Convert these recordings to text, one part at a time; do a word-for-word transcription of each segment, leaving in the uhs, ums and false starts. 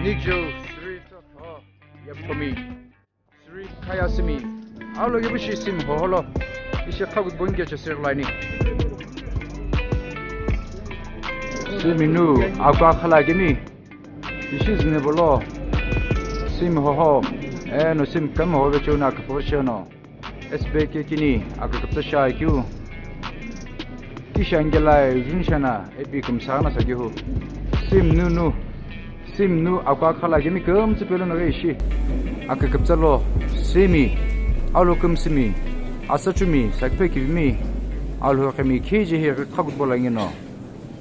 Nikjo Sri Tokho Yephomi Sri Khayasimi Alokebushi Sim Hoholo ishi Khakutbonge chesirlani. Sim nu akwa khala kemi ishi zine bolo Sim Hoho eno Sim kemi hobe chuna kaposheno. S B K kini akakapta sha keu. Kishangelai junshana epi kumsana sagihu. Sim nu nu. Sim nu akwa khala kemi kumtsu pelo no ishi. Akakapta lo Simi. Alo kum Simi. Asachumi sakpe kivimi. Alo kemi kiji hi khakutbo langino.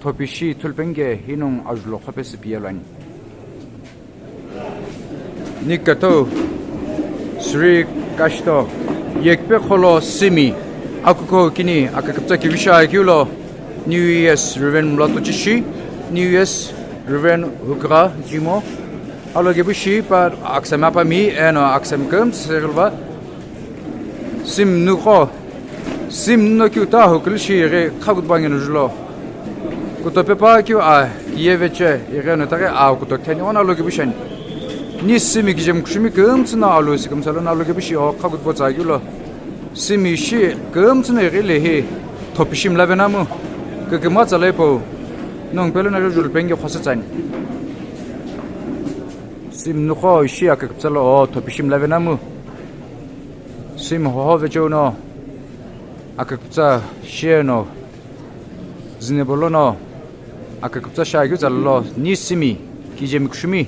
Thopishi thulpenge hinung ajulo khope sipiyelani. Nikato Sri Kashto Yekpe Kholo Simi akuko kini akakapta kivisha kiulo New Year's Reverend Mulato Chishi, New Year's Reverend Hukra Jimo, Alokebushi pa aksam apami eno aksam kum serva Sim nu ko Sim no kiu ta hukul shi ghi khakutba ngino julo. Kuto pepa kiu a kiye veche ighi no taghi a kuto theni ona Alokebushi ani. Ni Simi kijem kushimi kumtsu no alu si kumsa lo na Alokebushi o khakutbo tsa kiulo. Simi shi kumtsu no ighi lehi thopishim lavenamu. Kikima tsa leipo. Nung pelo na jul pengi khosa tsani. Sim nu ko ishi akakapta lo o thopishim lavenamu. Sim Hoho vecheuno akakapta shieno zine bolono akakapta sha keu tsalo ni Simi kijem kushimi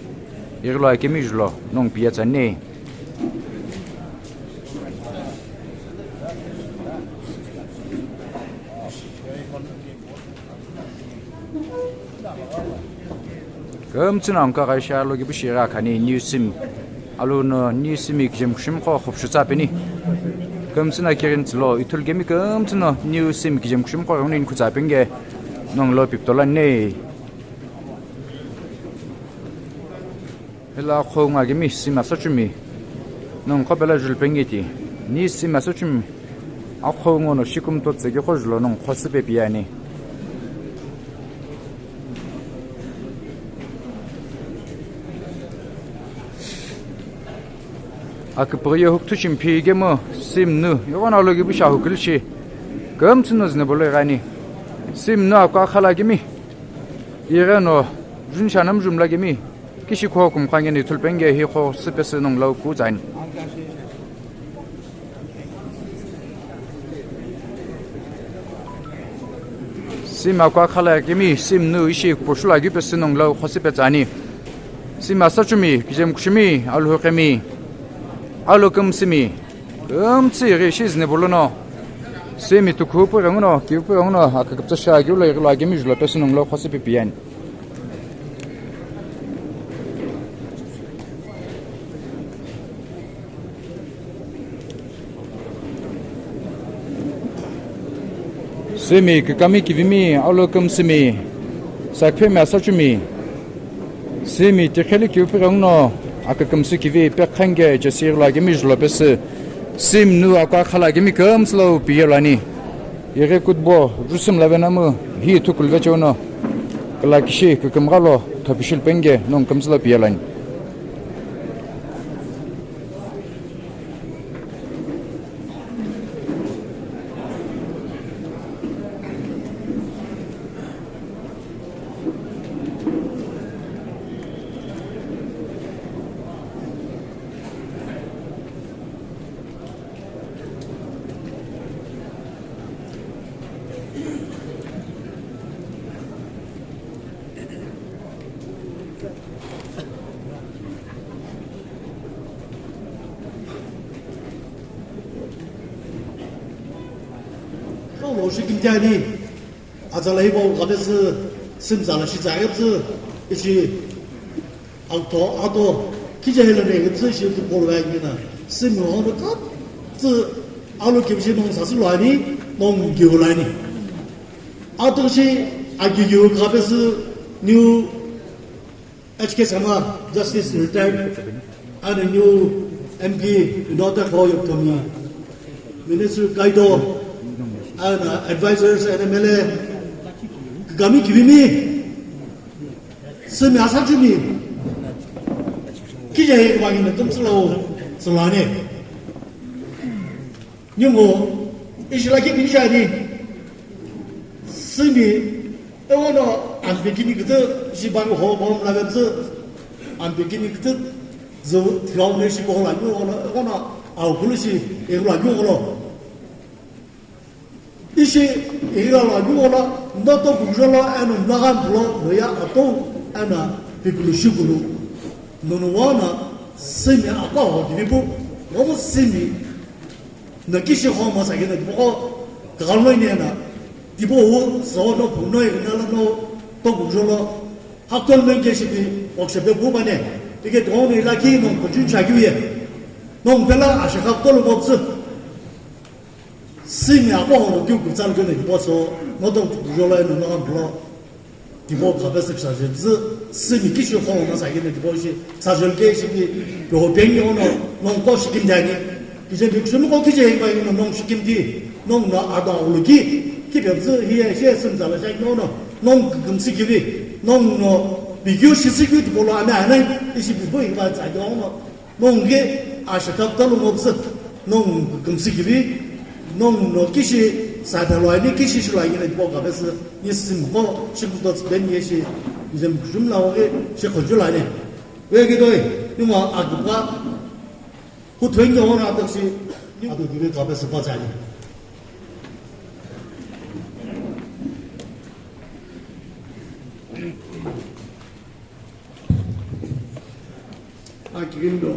ighi lo akemi julo nung piya tsani. Kumtsu no angka kaisha Alokebushi ghi akhani New Sim. Alu no New Simi kijem kushim ko khopshu tsa peni. Kumtsu no kirin tsilo ithul kemi kumtsu no New Sim kijem kushim ko rungni khutsa penge nong lo piptola nei. Hela khonga kemi Sim asachumi. Nung kopela jul pengiti. Ni Sim asachumi. Akhongo no shikum to tsege ko julo nung khosipe piyani. Akipughi ye hukuthu shimpi kemu Sim nu. Yogona Alokebushi hukul shi. Kumtsu no zine bolo igani. Sim nu akwa khala kemi. Ighi no jun shanam jumla kemi. Kishi kho kumkha ngeni thulpenge hi kho sipesi nung lau ku zain. Sim akwa khala kemi Sim nu ishi kupushula keu pesi nung lau kho sipe tsani. Sim asachumi kijem kushimi alu kemi. Alu kum Simi. Kumtsu ighi ishi zine bolo no. Simi tukhu pu ghenguno kiu pu ghenguno akakapta sha kiulo ighi lo akemi julo pesi nung lau kho sipe piyani. Simi kikami kivimi Alokum Simi sakphemi asachumi. Simi tikheli kiu pighenguno akakumsu kivi pekhange chesirlo akemi julo pesü. Sim nu akwa khala akemi kumslo piyelani. Ighi kutbo, jusim lavenamu, hi thukulvecheuno, kala kishi, kikimghalo, thopishil penge, nung kumslo piyelani. Lo shi kimtani. Azala ibo gabesü simzala shi zagabsü ishi alto ato kije hela ne gabsü ishi tu polwa ngina sim hono ka tsu alo kibji nung sasu lani nung giulani. Ato shi agigiu gabesü new H K Sangma, Justice retired, and a new M P, Vinod Kho Yopthomi, Minister Kaido, and uh, advisors and M L A, kami kivimi, simi asachumi, Kije hei kümaghi no kümtsü lo tsülane. Ningu, ishi lakhi kini shani. Simi, ewono, ampikini kütü, shi bangu ho, ho, mla kütü, ampikini kütü, zu, thiau ne shi koho la, nyu koho la, ewono, au kulu shi, e la, nyu koho lo. Ishi, ighila lo, nyu koho lo, noto kujo lo, eno, mla ghan lo, noya ato, ena, pikulu shikulu. Nono wana, simi, akwa ho, divipu, nono simi, Na kishi kho masa kena tipaqo kakaloi nena. Tipaqo wu so no puno igna la no to bujolo. Hakton men ke shipi okshepe bu bane. Tike to ni la ki no kujun cha kiu ye. No pela asha ka tolo mopsu. Simi apo ho kiu kutsal kena tipaqo so no to bujolo no no bro. Tipaqo khape süksa je zü, simi kishi kho na sa kene tipaqo shi, sa jel ke shi ki, yo beng yo no, nong ko shi kim dani. Kije ni kushum ko kije hi bai no nong shi kim di, nong na ada ulu ki, ki be zü hi ya shi süm za la shai no no, nong kum si ki vi, nong no, bi yu shi si ki tipaqo lo ana ana, ishi bi bo hi ba za yo no. Nongu asha kap talu ngopsü, nongu kümsü kivi, nongu no kishi sa pelo ani kishi shilo ani na tipaqo kapesü, ni simqo, shikuto tsben ye shi, njem kujum la oge, shi khujul ani. Ve ki doi, ni ma agpa, hu thwen ke ona tak shi, ni adu dive kapesü pa chani. Akivindo.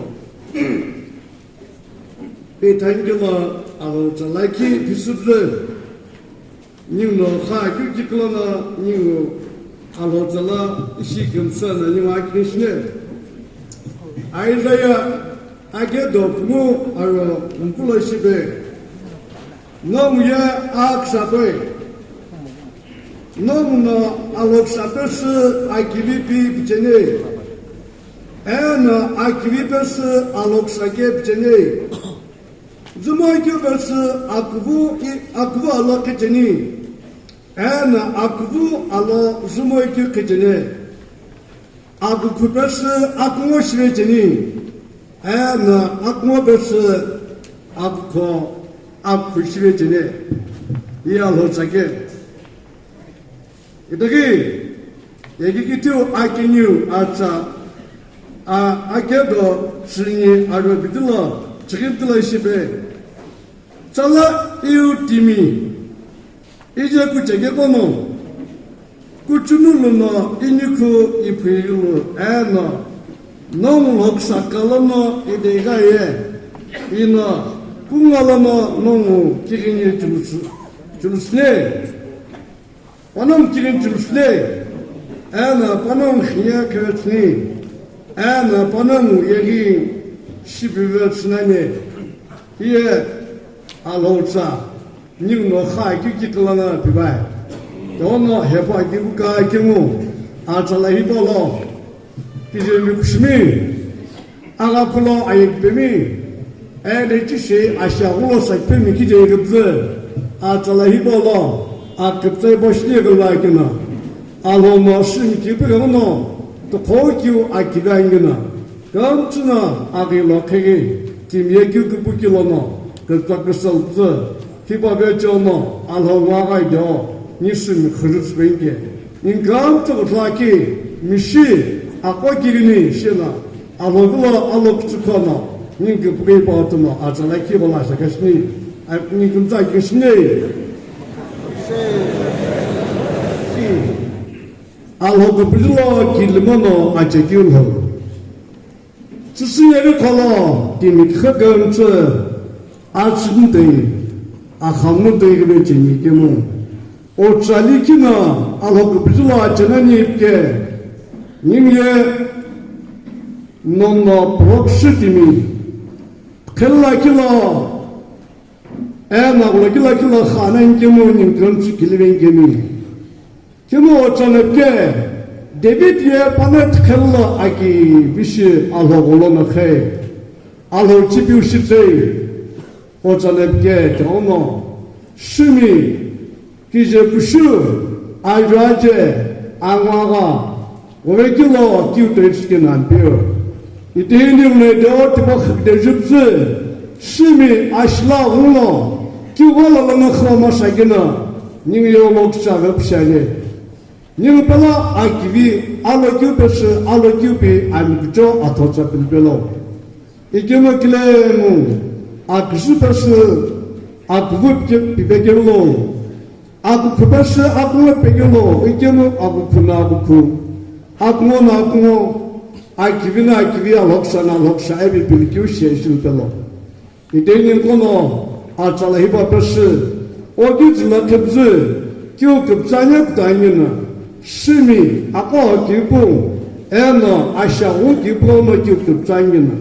Pe thank you lo alo chalaki pisupre. Ningu no kha kyu kiklo na ningu alo chala ishi kümsa na ningu akishne. Isaiah ake do pumu aro mpulo shibe. Nongu ye aksa toi. Nongu no aloksa pesü akivi pi picheni. Eno akivi pesü aloksa ke picheni. Zumoi keu pesü akuvu i, akuvu alo kicheni. Eno akuvu alo zumoi keu kicheni. Akukhu pesü akungu shive cheni, eno akungu pesü akukho akukhu shive cheni, iya lo tsake. Itaki, yeki kitiu akiniu atsa, a, akedo sünyi aro bitilo, chikintilo shibe. Tsala iu timi, ije kucheke kono, kuchunu luno inikhu iphuilu eno, nongu loksa kalono ideigaye, ino, kungalono nongu kirini chulusu-, chulusune. Panongu kirin chulsle, eno panongu khiye kevetsni, eno panongu yeri shipive tsnani, hiye alhotsa, ningu no kha kiki klana pibai. Tono hepa kibuka kimu, atsala hipolo, kijemi kushmi, Agha kulo ayekpemi, ene chishi ashaghulo sakpemi kije yeküpzü, atsala hipolo, aküptsü boshni yekülo akina. Alomo shimi kipi ghamuno, tokho kiu akivi angina. Kamtsüna aghilo kheghi, kimye kiu küpü kilono, kütsa küsüpzü, Hipau ve chono, Alhou aghaide o, nisümi khurütsü vengike. Ningu kamtsüku laki, mishi, aqo kirini, shina, Alhou vilo, alo kütsü khono, ningu pughi pa otuno, atsala ki vola shakashini, a, ningu kümtsa kishini. Alhou küpüzülo, kilimono, achekeu lhou. Tsüsü yeri kholo, timi khakümtsü, atsündei, axamundei ghive cheni kemu. Otsali kina, Alhou küpüzülo achenani ipke, ningu ye nono purokshü timi, khella kilo, eno aghülo kilo kilo khanani kemu ningu kümtsü kiliven kemi. Kemu otsanepke, David ye pano tikhello aki bishi Alhou gholono khe, Alhou chipiu shitsei, otsanepke tighono, shimi, kije kushu, ajo aje, angwagha, ghove kilo kiu toi tsükena ampeu. Itini unai do tipaqhipde jupzü, shimi ashila uno, kiwala lana khoma shagina, ningi yo lokcha vepshane. Ningi pala akivi, alo kiu pesu, alo kiu pi, ami kucho athocha pilpelo. Ikemo kilemu, aküsü pesu, akuvu pike-, pipekelo. Akukhu pesu, akungu pekelo, ikemo akukhu na akukhu. Akungu na akungu, akivi na akivi, alhoksa na alhoksa, ebi pilikiu sheshilpelo. Iteni kono, atsala hipa pesu, oki zila kebzu, kiu kebzanya kutanyina, shimi, ako kipu, eno, asha u kipu no kiu kebzanyina.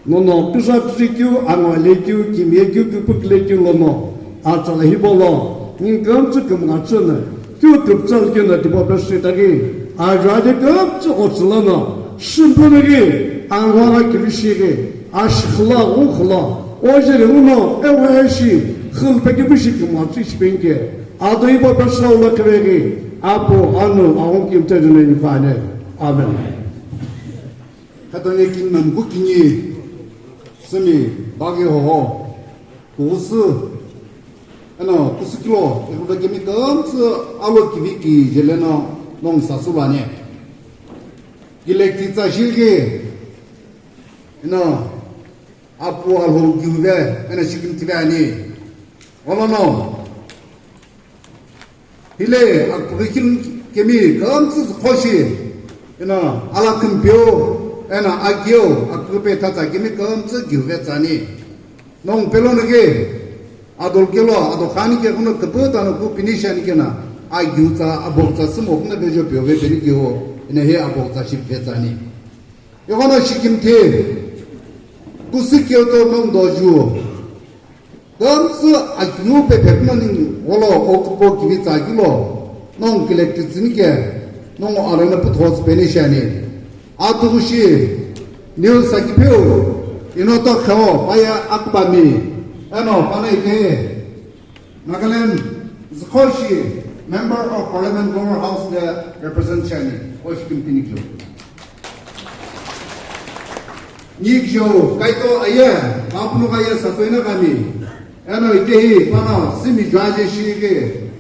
Nono, kusa kusi kiu, angwa le kiu, kimie kiu, kipu kile kiu lono, atsala hipolo, ninkamtsu kumngatsuna, kiu kebzal kiu na tipo pesu tagi, ajade kamtsu otsulana, shimpunagi, angwa ga kibishigi, Ashi khula, u khula, ojiri uno, ewe eshi, khul peki bishi kumwa tsi shipinke, ado ibo pesu la kevegi, apo, anu, aung kim te dine ni pane. Amen. Katani kin nam ku kini, simi, bagi ho ho, kusu, ano, kusu kilo, ekuda kemi kamtsu, alo kivi ki, jeleno, nong sasulane. Gilek ti tsa shirki, ino, Apu alhou kiuve, ena shikimtivi ani. Olono. Hile, akpughi kil-, kemi, kamtsü khoshi. Ena, ala kimpeu, ena, akeu, akpughi pe tatsa kemi, kamtsü kiuve tsani. Nong pelo nage, adol kelo, ado khani ke kuno kepu tano ku pini shani kena, akiu tsa, abok tsa, sumo kuno bejo peuve peni kiu, ena he abok tsa shipve tsani. Ihono shikimthi, kusi kyoto nong doju. Kamsü akiu pepe pino ning wolo okupo kivitsa kilo, nong kilekti tsini ke, nong arena putho speni shani. Atugushi, Neil Sakipeu, inoto kheo, paya akbami, eno, pana ike, Nagaland, Zkhoshi, Member of Parliament, Lower House le represent shiani, o shikimthi niklo. Nikjo, kaito aye, kapunu aye, satoina kami, eno itehi, pana, simi jaje shiri,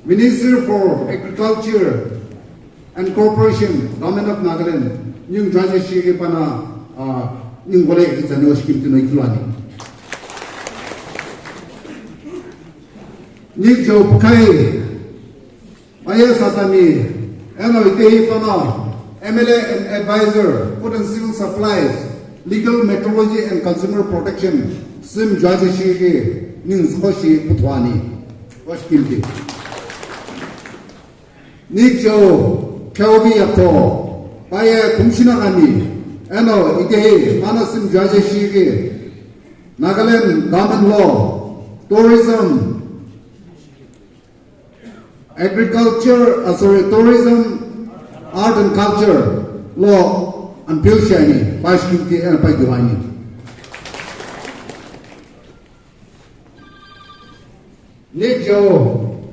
Ministry for Agriculture, and Cooperation, Government of Nagaland, ning jaje shiri pana, ah, ning gole itsani o shikimthi no ikilani. Nikjo Pukhai, I A S atami, eno itehi pana, M L A and Advisor, Food and Civil Supplies, Legal Metrology and Consumer Protection, sim jaje shiri, ning zkhoshi puthuani. O shikimthi. Nikjo, Kelvin Yato, paye kumshina kami, eno itehi, pana sim jaje shiri, Nagaland Government Law, Tourism, Agriculture, uh, sorry, Tourism, Art and Culture Law, and Pilshani, Pashkimti, and Paiduvani. Nikjo,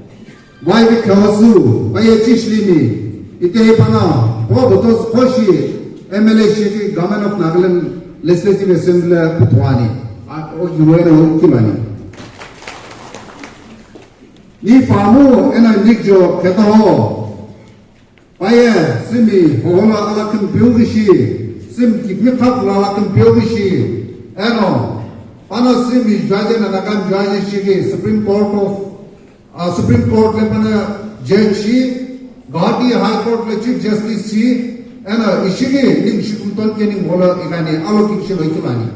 Vaivi Khawasu, Vaiya Chishlini, itehi pana, po botos khoshi, M L A shiri, Government of Nagaland Legislative Assembly puthuani. A, o, yuwena o kimani. Ni pamu, ena nikjo, ketaho. Paye, simi, hohola ala kümpiu ghishi, sim kipni khakula ala kümpiu ghishi, eno, pana simi judge na nakam judge shighi, Supreme Court of, uh, Supreme Court le pana judge shi, Guwahati High Court le Chief Justice shi, eno, ishighi, ning shikumton ke ning hola ikani, alo kimshi lo ikimani.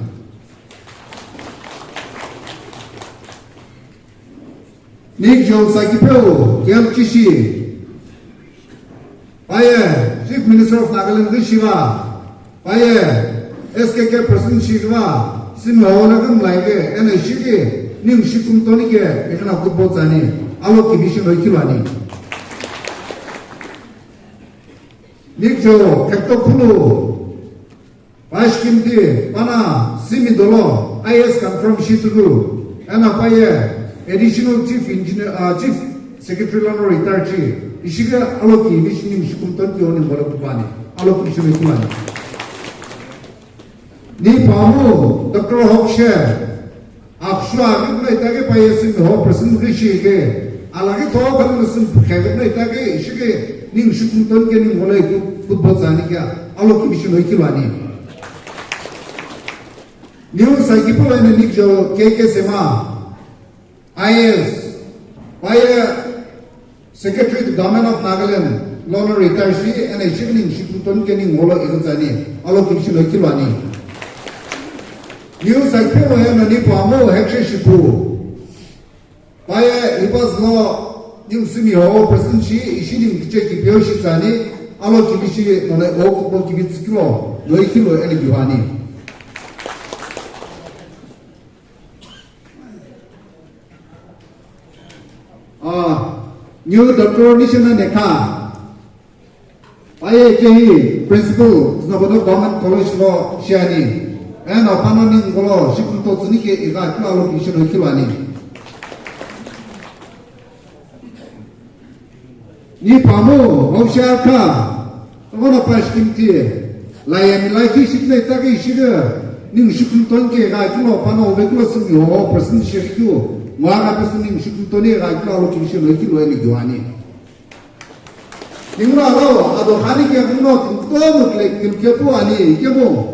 Nikjo Sakipeu, K L Chishi, paye, Chief Minister of Nagaland ghishiva, paye, S K K President shiva, simi hawana kümlaike, ena shiki, ning shikumtoni ke, ekana kubo tsani, alo kivishi lo ikilani. Nikjo, Kekto Khulu, Pashkimti, pana, simi dolo, I A S confirm shituku, ena paye, Additional Chief Engineer, uh, Chief Secretary lono retire chi, ishike aloki, vishini mishikumton ki oni bolo kupani, aloki shimi kumani. Ni pamu Doctor Hokshe, akhshu aghi no itaghi paye simi ho person ghi shi ke, alaghi tho bani no simi kheghi no itaghi ishi ke, ning shukum ton ke ning ngolai ku, ku bo tsani kya, alo ki bishi no ikilwani. Niu sakipo ene nikjo K K Sema, I A S, paye Secretary to Government of Nagaland, lono retire shi, ene shikling shikuton kening ngolo ikhitsani, alo kimshi lo kilwani. Niu sakpe mo ya nani po amo hekshe shipu. Paye ibas lo niu simi ho president shi, ishi ning kiche kipyo shitsani, alo kimshi none o kupo kibitsikilo, lo ikilo ene biwani. Ah, New Doctor Nishina Nekha. Paye kehi Principal, Zunheboto Government College lo shiani. Eno pano ningolo, shikunto tsuni ke iga kilo alo kishino kilwani. Ni pamu, maushia kha, tokono pa shikimti, la ya mi la ki shikle ta ki shiga, ning shikimton ke ga kilo pano ve kilo sumi ho, person shikyu, ngwa ga person ning shikimtoni ga kilo alo ki shino kilo ni juani. Ninguna lo, ado khani ke kuno, kuno mukle, kim ke pu ani, ke mo.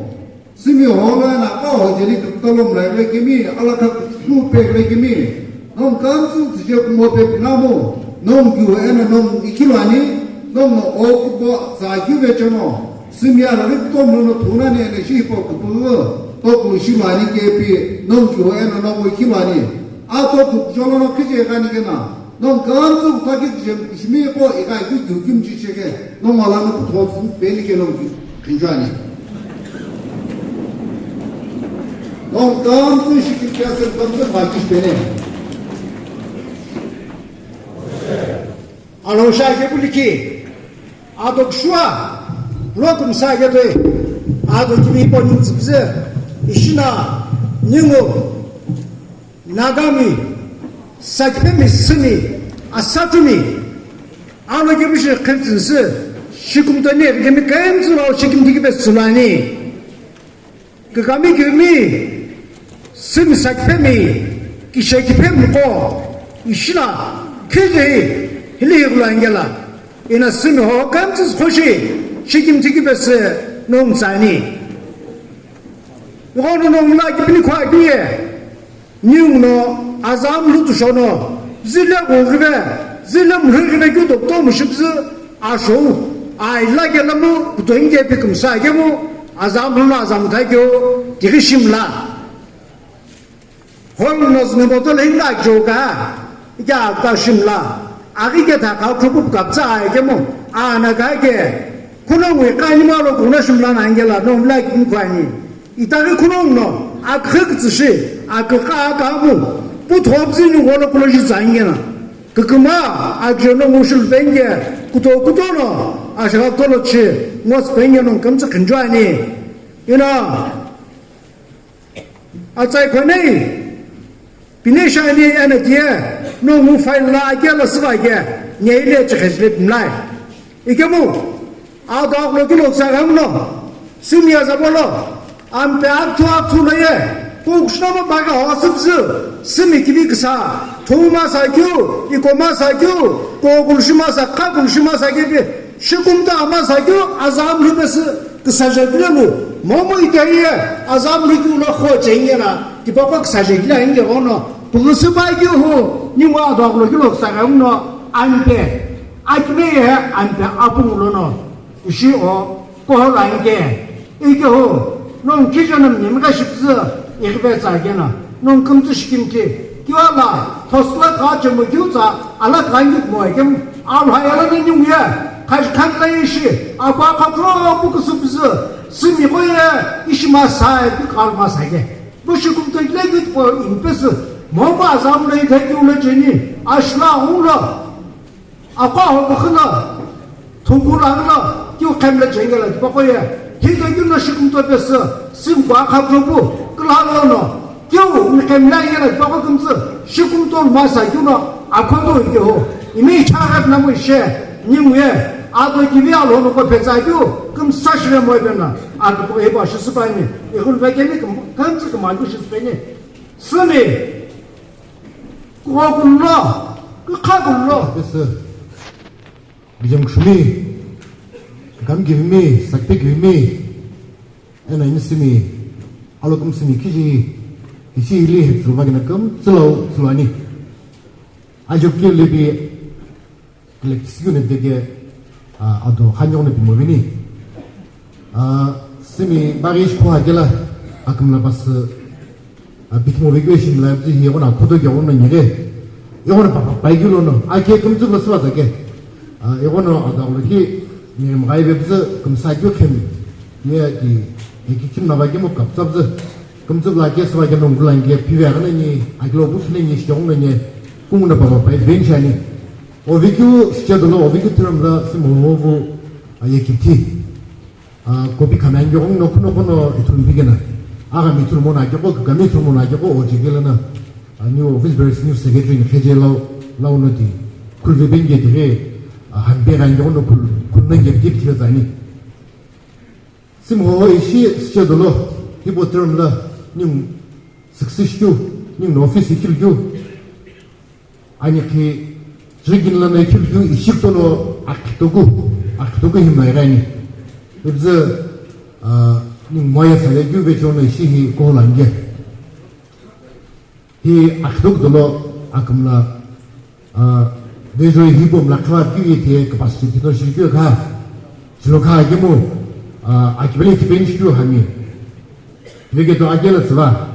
Simi holo ena aka ho jeli kutolo mlai kimi, ala ka kutlu pe kimi. Nong kamtsu tije kumo pe pinamu. Nong gyu ena nong ikilwani. Nong no o kubo za gyu ve chono. Simi ala ri kuto mlo no thuna ne ene shi po kupu. To kulu shilwani ke pi. Nong gyu ena nong ikilwani. Ato kujolo no kije kani kena. Nong kamtsu kutaki kije kushimi ko ikai ku gyu kimchi cheke. Nong ala no kutho tsu pe ni ke nong gyu. Kinjani. Nong kamtsu shikil kiasem kamtsu makish pene. Alo sha ke buliki. Ado kshua. Lo kumsa ke toi. Ado kimi po ning tsipse. Ishina. Ningo. Nagami, sakipemi simi, asatumi, ano kemishi khentsünsi, shikumtoni kemi khentsü lo shikim tiki be sulani. Kagami kemi, simi sakipemi, kishe kipemi ko, ishila, kiji, hili higula ingela, ina simi ho khentsü khoshi, shikim tiki be se nong tsani. Ihono nong la kipini khwa kiye. Niu no azam lu tu shono, zile go gibe, zile mlu gibe kyu dokto mushibzi, asho, ai la ke lamu, kuto inge pikum sa ke mu, azam lu na azam ta kyo, tiki shimla. Hol no zne botol hinga joka, ika ta shimla, agi ke ta ka kupu kapsa ai ke mu, ana ka ke, kuno ngui ka ni malo kuna shimla na angela, no mla ki kwani. Itaghi khulong no, akhe kütsüshi, akhe kha kamu, pu thopzi ni wolo kulo ji tsangena. Küküma, akhe no ngushul penge, kuto kuto no, ashaka kolo chi, ngos penge no kamtsa khanjuani. Ina, atsai khonei, Pine shani ena tiye, no ngu file la ake la siva ake, nyei le chekhe le mlai. Ikemu, a dog lo kilo sa gam no, simi ya zabolo, ampe athu athu lo ye, ku kushnama baga ho sibzi, simi kibi kisa, thuma sa kyu, ikoma sa kyu, ko kulshima sa, ka kulshima sa ke bi, shikumta ama sa kyu, azam lu besi, Kisa jekile lu, momu itaiye, azam lu kyu lo kho chengena, tipako kisa jekile inge ono, pugüsü bai kyu hu, ni wa dog lo kyu lo kisa gam no, ampe, akme ye, ampe apung lo no, ishi o, koho la inge, ike hu, nong kijo nam nyemga shipzü, ikbe tsa gena. Nong kümtsü shikimthi, kiwa la, thosla kha chemo kiu tsa, ala kha ngi mo ekem, alha yala na nyung ye, khash khan la ishi, apa kha kro bu kusu bizu, simi ko ye, ishi ma sa e, bu kal ma sa ye. Bu shikum to le git po in pes, mo ba zam le the kiu le jeni, ashla hu la. Akwa ho bkhna, thungku la la, kyu khem la jengela, bako ye, hi to kyu no shikum to pes, sim kwa kha to bu, kla lo no, kyu ni khem la ye la, bako kumtsu, shikum to ma sa kyu no, akwa to ye ho, imi cha rat na mu she, ni mu ye, Abo kivi alo no ko petsakeu, kümsa shire mo ipena, abo ko ibo shi süpani, ikhun vekemi küm-, kümtsü kümtsü shi süpeni. Sümi, kuho kunlo, kukha kunlo. Yes, sir. Bijam kushumi, kam givimi, sakte givimi. Eno ini simi, alo kümsümi kiji, ishi ili hepsü vagina kümtsü lo tsülu ani. Ajok ke lebi, Kile kisikeu na deke, ah, ado khanyogh na pimo vini. Ah, simi baghi ishi khuha kela, akümla pasü, ah, bitimo vekeu ishi mla bzi hi yeghono akhoto keghono nyighe. Yeghono pa, pa, paikeu lono, ake kümtsü lo süva zake. Ah, yeghono ado lo hi, nyighe mghai vebzü kümsa keu khem, ye ki, ye ki kim na va kemu kaptsabzü. Kümtsü lo ake süva keno ngulange, pive aghi nani, akilo bu thine ni, shikeghono ni, kunguna pa, pa, pa, advance ani. Ovekeu stage lo, ovekeu term lo, simo hovu, ah, ye kiti. Ah, copy khamai angeghono, kuno kuno ithulu bigena. Agami ithulu mono akegho, kami ithulu mono akegho, oje kelana. Ah, new office bearers, new secretary ni kheje lau, lau no ti. Khulve benge tighe, ah, hanbe angeghono khul, khulna nge bidi bidi zani. Simo ho ishi stage lo, hipau term lo, ningu success keu, ningu office ikhilu keu. Ani khi, chigin lana ikhilu keu, ishi kutono akhitoku, akhitoku himai rani. Ibzü, ah, ningu moya sale keu vechono ishi hi kolange. Hi akhitoku dolo akümla, ah, vejoi hipau mla kha keu ye the capacity kito shi keu kha. Chilo kha kemu, ah, akibele tipeni shi keu hami. Veketo akela tsüva.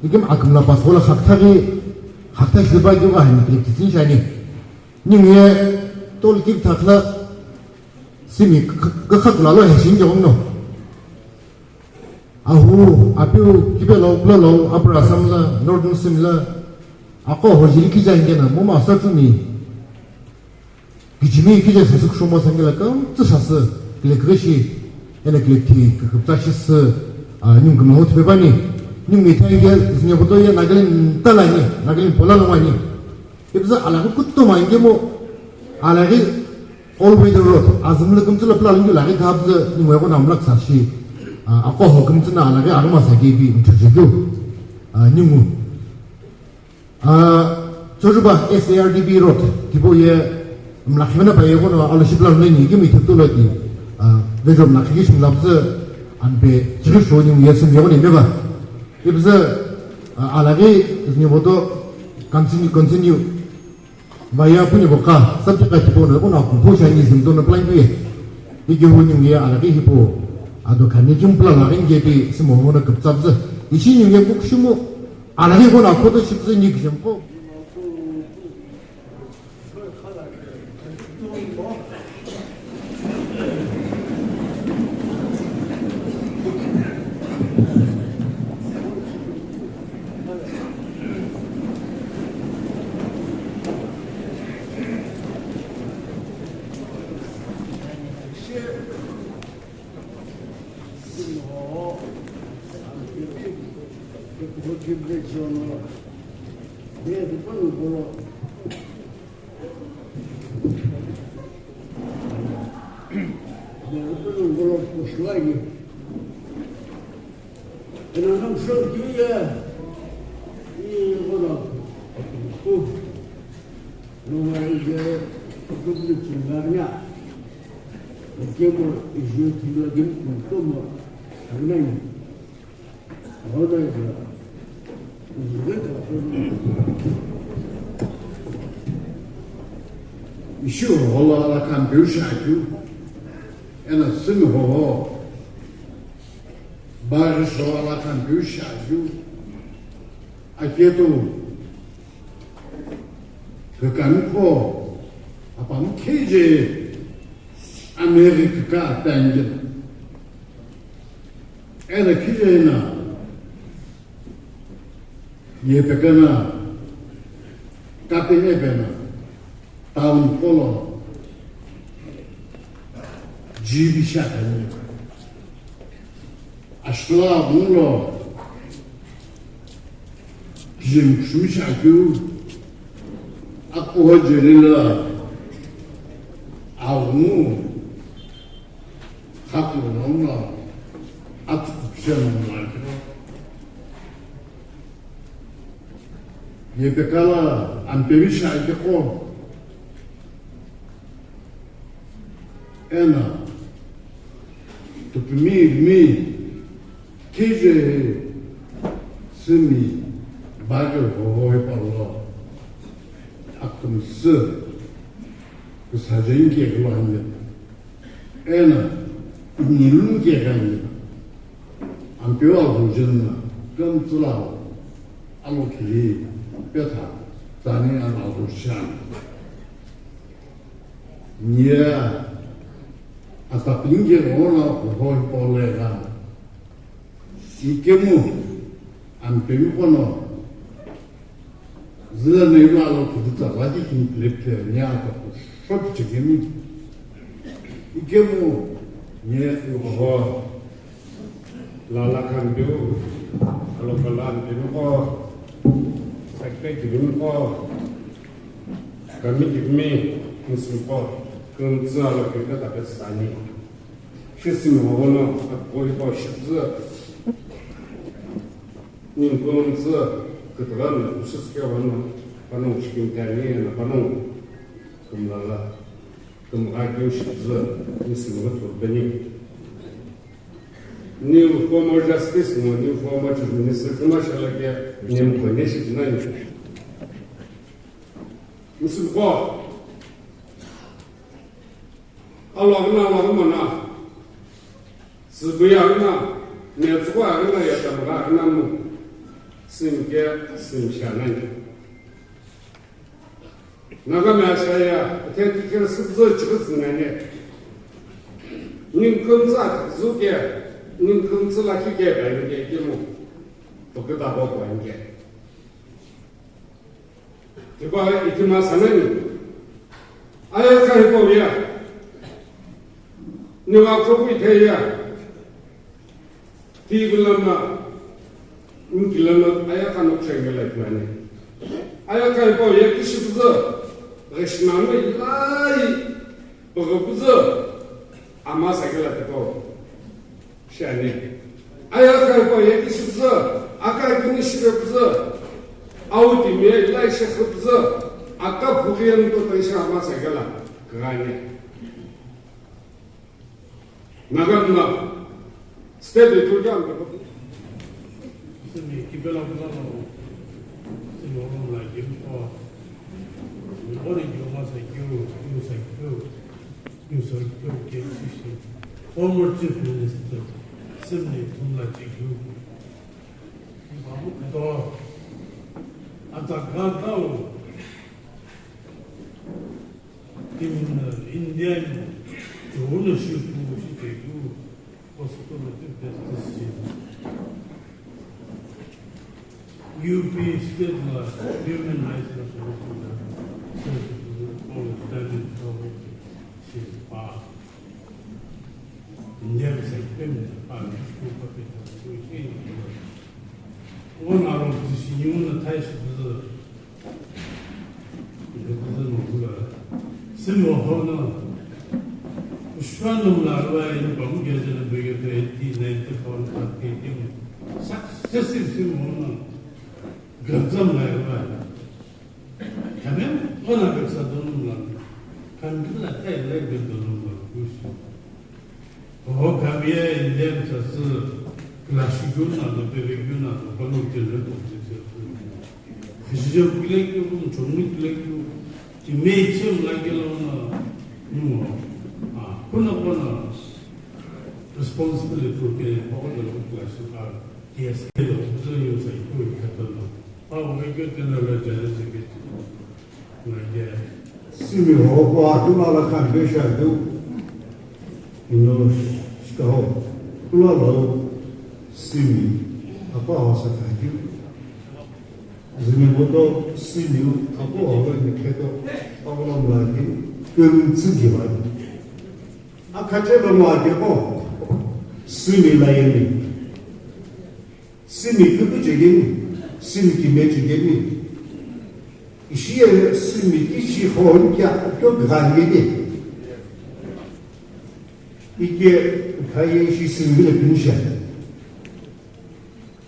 Ikim akümla pasü lo khakthaghi, khakthaghi shiba keu kha hami kile kitsin shani. Ningu ye tol kip thakla simi k-, k-, kakha kula lo he shin keghono. Ahu, apiu, kipelo, pulalo, Upper Assam la, Northern Simi la, aqo hojili kija ingena, momu asa tsümi. Kijimi kija sasü kushomo sangila kümtsü sasü, kile kighishi, ena kile ti, küküptsa shisü, ah, ningu kümla hothe pepani, ningu mitha inge, zinye boto ye Nagaland talani, Nagaland pola longani. Ibzü alaghi kutomo angemo, alaghi all weather road, azümla kümtsü lo pula lungyu laghi khabzü, ningu yeghono amlak sa shi, ah, aqo ho kümtsü na alaghi aruma sa kebi introduce keu, ah, ningu. Ah, Chozuba S A R D B road, kibo ye mlakhi vena pa yeghono alo shi pula lungyu ni kimi thutu lo di, ah, vejo mlakhi ki shimlabzü, anpe chighi sho ningu ye sum yeghono meva. Ibzü, ah, alaghi izni boto continue, continue. Vaya puni boka, sabti ka tipo no, kono akun ko shani zim to no plan bi. Iki hu ningu ye alaghi hipo, ado khani jum plan la ringe bi, simo hono kaptsabzü. Ishi ningu ye kukshimu, alaghi kono akhoto shibzü ni kishim ko. Ishi hoho lo alakhan peu shi akeu, eno sümi hoho, baghi sho alakhan peu shi akeu, aketo, kükami qo, apami kheje, ameghi küka apangila. Eno kije na, yepekena, kapene pena, town qo lo, G B shakani. Ashla aghungu lo, Jim Khrushchev akeu, akuho jeli lo, Aghungu khaku lono atsükupshe no mlakiro. Yepekala ampemi shi akeqo. Ena tupimi mi kije simi bagir hoho hipau lo akümsü küsaje nike kilo ani. Ena nilun ke kani. Ampeu aghujin na kümtsü la alo khili petha tsani ana aghushan. Nia atapinge ona hoho hipau lo gha. Ikemu ampemi kono züla neilu alo kiditsa laki kini pilepile nia ata kusho pichekemi. Ikemu nia ihoho lala khan piu, alo kala ampemi ko, sakpe kivimi ko, kami kivimi, musum ko, kümtsü alo kivita tapesani. Shisimi hono akoi ko shipzü. Ningu kümtsü kütüla no, usüsü kevano, panongu shikimtani, na panongu kümlala, kümgha keu shipzü, nisimi thurbeni. New former justice no, new former chief minister kuma shalake, nem kone shipnani. Nisimi ko. Alo aghüna, alo aghüna na, tsübuye aghüna, metsüqo aghüna, yatamgha aghüna mu, simke, simshanani. Nagami ashaya, kuthe kikhe sübzü chikütsü nani. Ningkümtsü akhiküzü ke, ningkümtsü lakhi ke, bani ke, kimu, puküta bo, bani ke. Tipa itima sanani. Aya kha hipau ye. Niwa khopu ithai ye. Ti gulama, ngilama aya kha nokshengela itimani. Aya kha hipau ye kishipüzü. Ghishnami lai. Püghüpüzü. Ama sakela tipau. Shiani. Aya kha hipau ye kishipüzü, aka kini shipepüzü, autimi ye ilai sheküpüzü, aka phughi ye nto taishi ama sakela, kagani. Nagamna, state liturgy amto. Simi kibela bulalo, simi omo la gimpo, ori gyo masa gyo, gyo sa gyo. New Secretary of State, former Chief Minister, Simni Thumla Chikyu, Babu Kado, Ata Gadao, in, uh, Indian, ownership, Chikyu, Hospital of Justice, U P State la Human Rights Commission la Service of Standing Power Chief pa. India Secretary pa Disco Capital Solution. One hour of this new na Thai Citizen. Simi hono, ushpanu mla rwa ina pamu geze na bege pe ti na ite pamu ta ke ke mu. Successive simi hono, gazam la rwa. Kame, ona gazam dono mla. Kandila tai lai gazam dono mla. Kushi. Oho, kamiye Indian sasü clash keu na do, peve keu na do, pano kele do, khishije kule keu, chomni kule keu, ti mei chem la kelo na, nimo, ah, kuna kuna responsibility keu ke, oho, de clash ka, yes, kelo, so yo sai ko khato na. Awo vekeu tino lo challenge vekeu tino. Simi hoho atuma la khan pesha keu. Ino shikaho. Kula lo simi. Apa hosa kha keu. Zimi boto simi. Apo hola ni kheto. Apo la mla keu. Kümtsü giwa. Akhache lo mla keu. Simi la yemi. Simi küpü chekemi, simi kime chekemi. Ishi ye simi kishi khon kya kyo ghan yeni. Ike khaye ishi singile pinisha.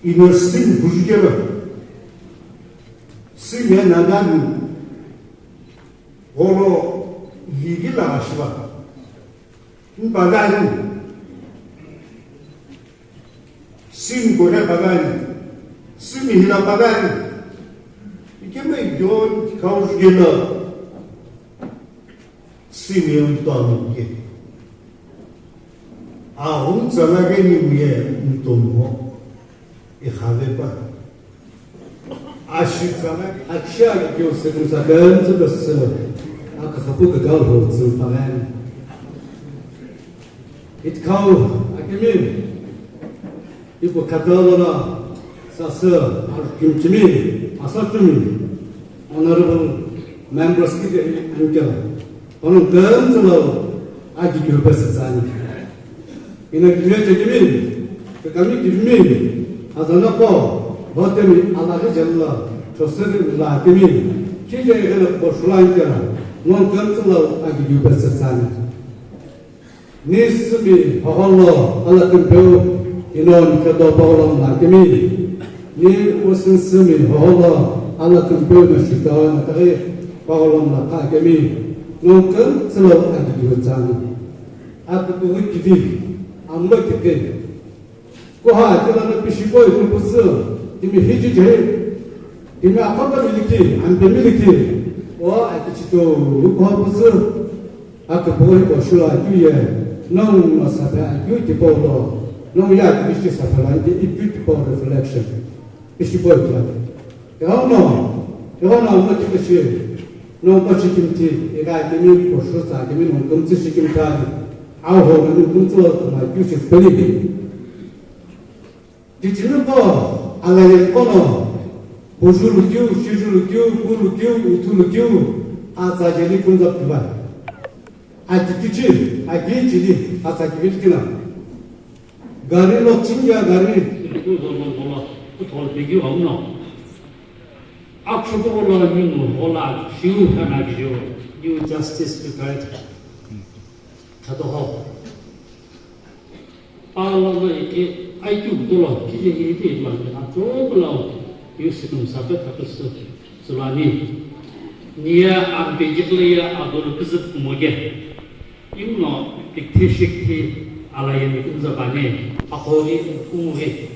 Ino sing bujukelo. Sing ya nagami. Oro yigi la ashiba. Mbagani. Simi kore bagani, simi hila bagani. Ikeme yon kaujugela simi yon tonu ke. Ahun zalageni uye ntomo. Ikhave pa. Ashi tsala, aksha kyo se kun sa kan se bas se. Aka khapu ka gal ho tsin pagan. It kau akimi. Ipo katalo na sa se arkim chimi asa chimi. Honorable members ki ke ankel. Ono kan se lo aki kyo bas tsani. Ina kimiye chekimi, kakami kivimi, azana ko, botemi alaghi jalla, choseri la kimi, kije igana ko shulan kera, non kantsula agi yu bese tsani. Ni simi hoholo, ala kimpeu, ino ni kedo paolo la kimi, ni usin simi hoholo, ala kimpeu na shito na kare, paolo la ka kimi, non kantsula agi yu tsani. Atukuhu kivi, amlo kivi. Kuha, kila na pishipoi, kupusu, timi hiji jehe, timi akota miliki, ampe miliki. O, akichito, kuha pusu, atukuhu ko shula kiye, nong no sape akiu tipo lo, nong ya kishi sape la, iti ipiu tipo reflection. Pishipoi kila. Eghono, eghono, no kishi, no ko shikimti, ega kimi, ko shusa, kimi, no kumtsi shikimta, Aho na kumtsulo tuma kyu shi spelling. Tichinu ko, alaye kono, bujulu kyu, shijulu kyu, kulu kyu, utulu kyu, atsa jeli kunza kuba. Ati kichi, agi chili, atsa kibil kina. Gari lo chinja gari. Kyu zo mo mo, kuthol pegyu amno. Akshu ko lo ni mo, ola, shiu hana video, new justice to guide. Khatoho. Pala no ike I Q dolo kije ite ma na to bla yu sikum sabe khatus sulani. Nia ampe jikle ya adolo kizit kumoge. Imno pikthe shikthi ala yemi kumza bane. Akhori kumuri.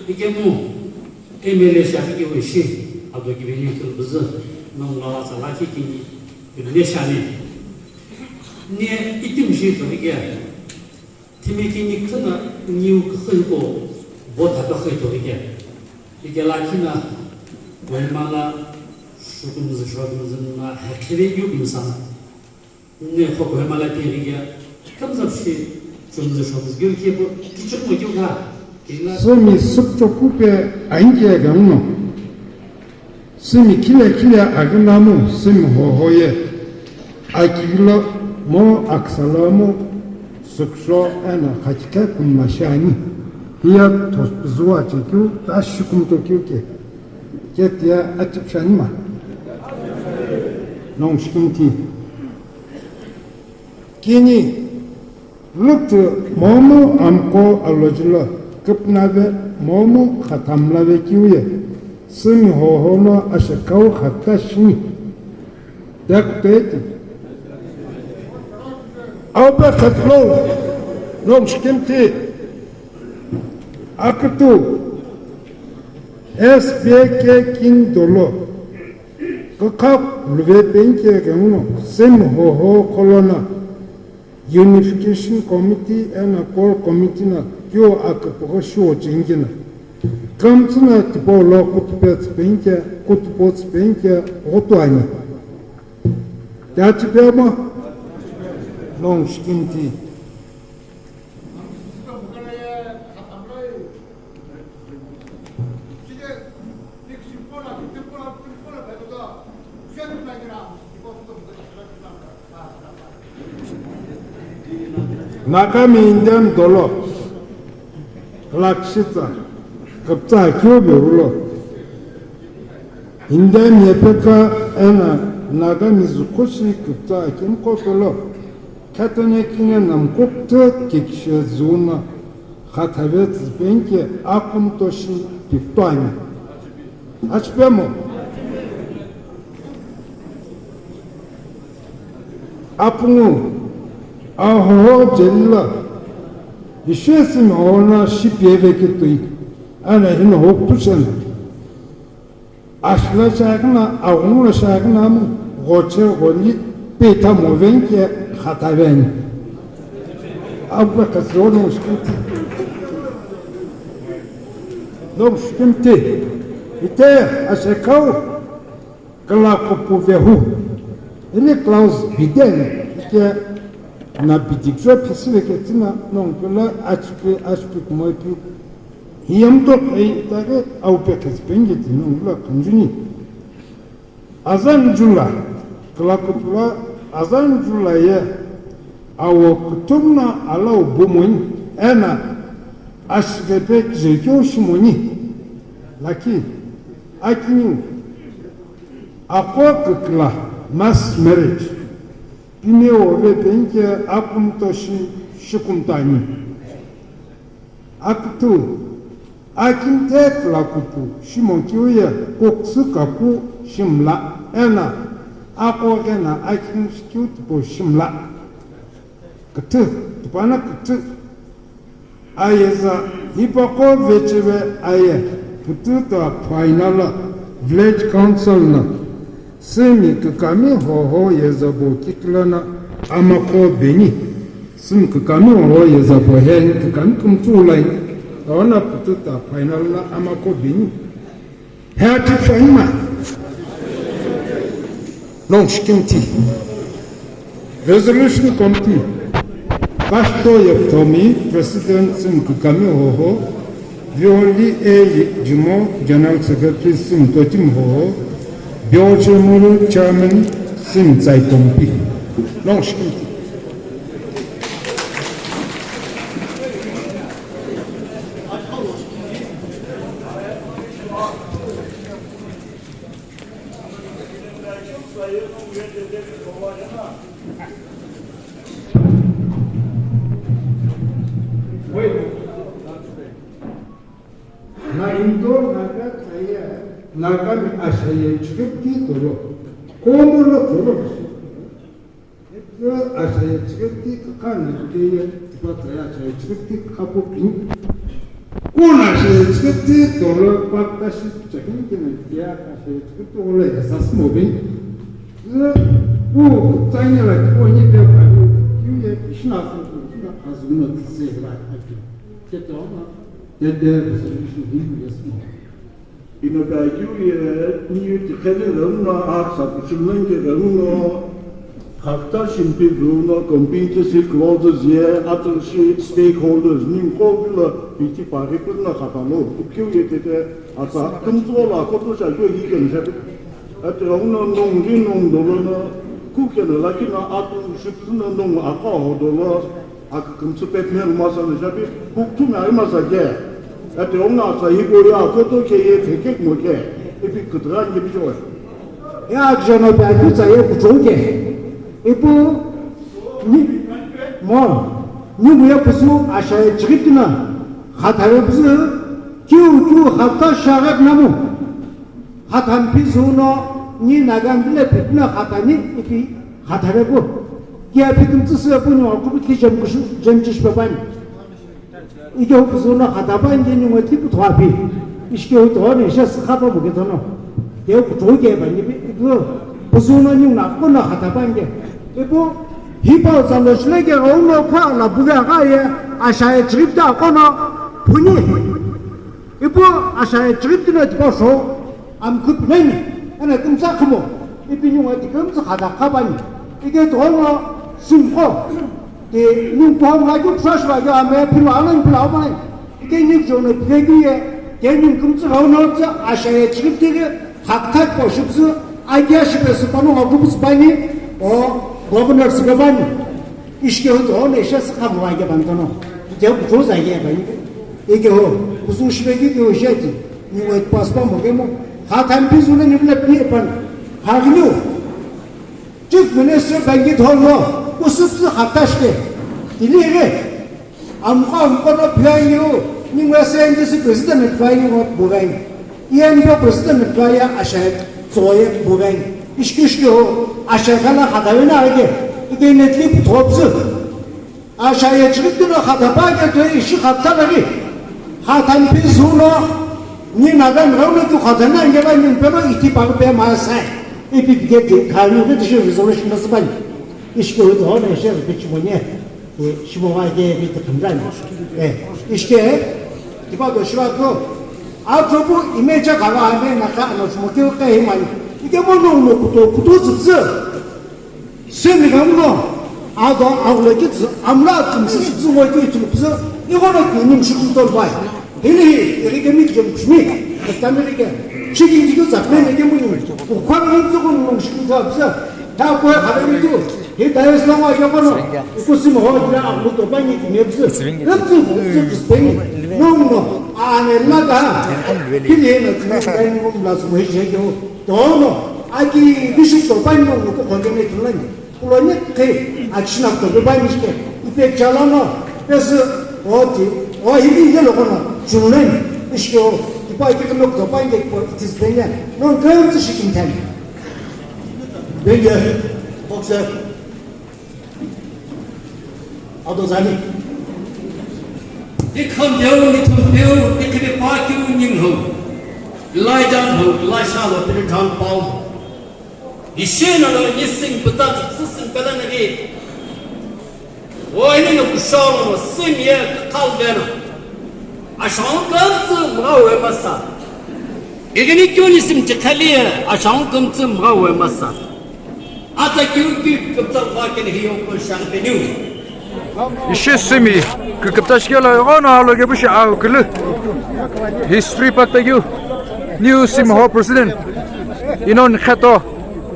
Ike mu M L A shabi ke wishi ado kibini tulbuzu. Nong lawa salaki kini kibine shani. Ni itim shi to hige. Timi kini khana niu khoi ko bo ta to khoi to hige. Hige la kina Kohima la shukum zu shukum zu na ha khiri yu kum sana. Ne kho Kohima la ti hige. Kam zap shi chum zu shukum zu gyu ke bo kichuk mo gyu ka. Kina Sumi sukcho kupe ainge gangno. Simi khile khile agünamu, simi hohoye. Akivilo mo, aksalo mo, suksho ena khachike kumla shani. Hiya tos zuwa chekyu, ta shukum tokyu ke. Ke tiya achip shani ma. Nong shukum ti. Kini, lutu momu amko alojilo, kupnave momu khatamlave kiuye, simi hohono ashekau khakashini. Dakuteti. Aupe khatlo, nong shikimti, akutu, S B K kin dolo, kakak luve penke kengno, simi hoho kolona, Unification Committee ena Core Committee na kyo akapagho shuo chengina. Kamtsuna tipo lo kutupets penke, kutupots penke, otuani. Tachi pema? Long shkinti. Nagami Indian dolo, lakshitsa, kuptsa kyobe ulo. Indian yepeka ena Nagami zukushi kuptsa kimko pelo. Khetone kine namkuktu kikishe zuna khathave tsipengke akumto shi piktuani. Achipemo. Apungu ahoho jelila ishesimi hono shipieve kitui ana hino hoktushena. Ashla shakna, agungu shakna mu, goche goni, peta movenke khataven. Abba kasrono shkiti. No shkimti. Ite ashekau kala kopu vehu. Ini Klaus Biden ke na bidikjo pisive ke tina nong kula achpi achpi kumoipi. Hiyam to kai tage au pe khaspengi tino ula kanjuni. Azan jula, kala kutula azan jula ye awo kutumna alau bumuni ena ashgepe jekyo shimuni. Laki akini ako kukla mass marriage pine ove penke akumto shi shikumtani. Aktu, akinte kulakupu shimokiuye koksu kaku shimla, ena ako ena akin shikiu tipo shimla. Kutu, tupana kutu. Ayeza, hipako vecheve aye, putu ta final village council na, simi kukami hoho yeza bo kikla na amako beni. Simi kukami hoho yeza bo he kukami kumtsu ulai. Ona putu ta final na amako beni. He ati faima. Long shikimti. Resolution Committee. Pastor Yeptomi, President simi kukami hoho. Violi A Jimo, General Secretary simi totim hoho. Biochemuru Chairman simi tsaitompi. Long shikimti. Na Indo Naga taya Nagami ashaye chigipti tolo. Komo lo tolo. Ashaye chigipti kakana keye tipa taya ashaye chigipti kapo pin. Kuna ashaye chigipti tolo pakta shi chakin kina kaya ashaye chigipti ole esas mobin. Ku tanya la kipo ni pe pa yu ye kishna ko kina azuna tse ba aki. Ke to ma. Tete resolution ni yes mo. Ino kakiu ye niu tikhele ghenguno, aksa kuchumlenge ghenguno, khakta shimpi zuno, competency clauses ye, atüshi stakeholders, ningu qo vilo, piti pari kuno khatalo, ukiu ye tete, atsa, kumtsulo akoto shakyo hi kenshapi. Ate ghenguno nongu ri nongu dolono, kukeno lakino atu shipsuno nongu aqo ahodolo, Akükümtsü pepme rüma sa nüshapi, kukthumi arima sa ke. Ate ongu atsa hipau ye akoto khe ye thekek ngo khe, ipi kütügha nge pichoi. Ya aküjano pe akütsa ye kuchou ke. Ipu ni, mo, ni mu ye pusu ashaye chigituna, khathare pusu, kiu kiu khata shaghet namu. Khatha mpi zuno, ni Naga mvile phituna khatha ni ipi khathare pu. Kia phikümtsü sü pu ni wa kupu ki jem kushu, jem chish pe pani. Ike hu kuzuno khatha pa nge ni ngwe tipu thwa pi. Ishke hu thwa ni sha sü khapa mu ke thono. Ke hu kutu ke pani pi, ipu kuzuno ni na kuno khatha pa nge. Ipu hipa zalo shile ke uno kwa la buga ga ye, ashaye trip ta kono, puni. Ipu ashaye trip tino tipa so, am kut neni, ena kümsa khumo, ipi ni ngwe tikümtsü khata khabani, ike tohono simkho, te ni kuham la kyu ksash la kyu ame pilo anan pilo aman, ike ni jono pile kyu ye, ke ni kümtsü rauno tsa ashaye trip tike, khak thak po shipsu, agia shipe su pano ha kubu su bani, o governor su bani. Ishke hu to ne sha sakha mo age ban tono. Ike hu kuzo za ye ban. Ike hu kuzo shibe ki hu sheti. Ni wet pas pa mo ke mo. Khatha mpi zune ni bile pi pan. Ha gnu. Chief Minister ban ki thon lo. Kusütsü khatashke. Tini ghi. Amkho amkho no phuangiu, ningu S N D C president phuangiu ngo buvengi. E N P O president phuaye asha tsoye buvengi. Ishki ishki ho, asha khala khadavena ake. Ike netli puthopsü. Asha ye chirikti no khadapa ke to ishi khatala ghi. Khatampi zuno, ni nadan rauno tu khadana ngela ni pelo iti pagpe ma sai. Ipi ke ti, khani ke ti resolution na sbani. Ishke ho to ne share bichmonye. E, shimo wa ke bi te khumran. E, ishke, tipa do shiva ko. A to bu image ka ga me na ka no shimo ke ke himani. Ike mo no mo kuto, kuto zibzi. Semi ga mo. A do a lo ke zi, amla tum si zi mo ke tum zi. I go no ni shi kuto bai. Hili hi, iri ke mi ke mi. Ka ta mi ke. Shi ki ke za me ke mo ni. Ko kwa ni ko no shi kuto zi. Ta ko ha mi tu. Hi dayes lo wa ke kono, ikusi mo ho kira a kuto pa ni ki nebzu. Nebzu, nebzu ki speni. No, no, a ne na da. Kini he na tini dai ni mo mla su mo he je ke ho. To no, a ki bishi to pa ni mo ko konde ne tu na ni. Kulo ne ke, a china to pa ni ke. Ipe chala no, pesi, o ti, o hi ni le lo kono, chunlen, ishi o, ipa ki no to pa ni ke ko ti speni. No, ke ti shi kin tan. Benge, boxer. Ado zani. Ikham deu, ithum deu, ikhipe pa kiu ning ho. Ilai jan ho, ilai sha lo, piri jan pau. Ishe na lo, ni sing pata, su sing pala na ni. O ini no kushong no, sing ye, kakal vena. Ashong kamtsu mga we masa. Igini kiu ni sim chikhali ye, ashong kamtsu mga we masa. Ata kiu kiu kaptal va kene hiyo ko shang peniu. Ishi simi, kikaptashkelo yono alo gebushi au kulu. History pakta yu. New sim ho president. Inon kheto.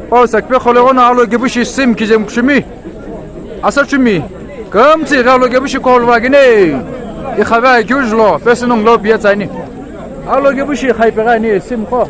Pau sakpe khole yono alo gebushi sim kijem kushimi. Asa chumi. Kamtsi alo gebushi kol va gine. Ikhave kiu jlo. Pesinung lo bia tsani. Alo gebushi khaipe gani sim kho.